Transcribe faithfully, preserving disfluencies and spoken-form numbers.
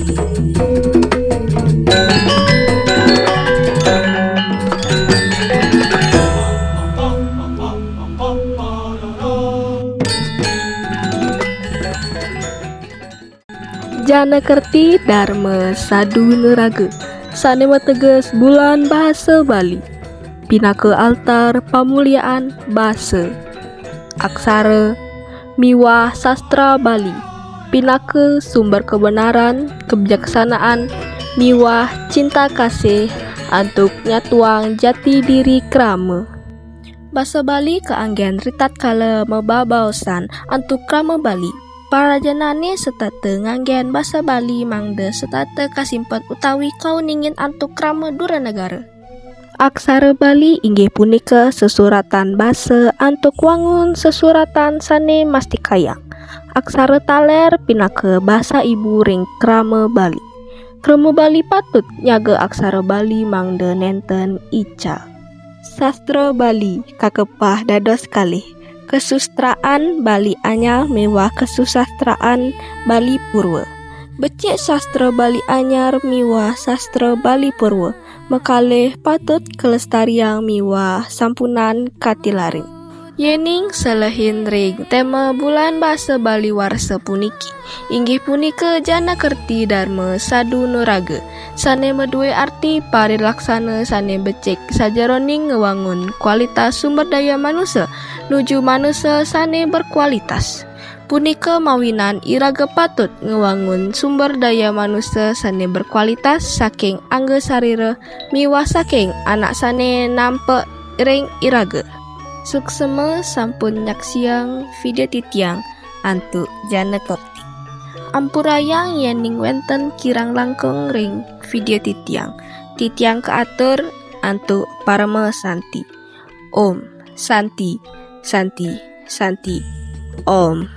Jana Kerti Dharma Sadunaraga, sane mateges bulan basa Bali, pinaka altar pamuliaan basa, aksara miwah sastra Bali, pinaka sumber kebenaran, kebijaksanaan, miwah cinta kasih antuk nyatuang jati diri krama. Basa Bali kaanggen ritatkala mababaosan antuk krama Bali. Parajanane setata nganggen basa Bali mangda setata kasimpen utawi kauningin antuk krama dura negara. Aksara Bali inggih punika sesuratan basa antuk wangun sesuratan sane mastikayang. Aksara taler pinaka basa ibu ring krama Bali. Krama Bali patut nyaga aksara Bali mangda nenten ical. Sastra Bali kakepah dados kalih, kasustraan Bali Anyar miwah kasusastraan Bali Purwa. Becik sastra Bali Anyar miwah sastra Bali Purwa makalih patut kalestariang miwah sampunang katilaring. Yening selehin ring tema bulan basa Bali warsa puniki, inggih punika Jana Kerti Dharma Sadunaraga, sane madue arti parilaksana sane becik sajeroning ngewangun kualitas sumber daya manusa nuju manusa sane berkualitas. Punika mawinan iraga patut ngewangun sumber daya manusa sane berkualitas saking angga sarira miwah saking anak sane nampek ring iraga. Suksema sampun nyaksiang video titiang antuk Jana Kerti. Ampurayang yening wenten kirang langkung ring video titiang. Titiang kaatur antuk parama santi. Om Santi, Santi, Santi. Om.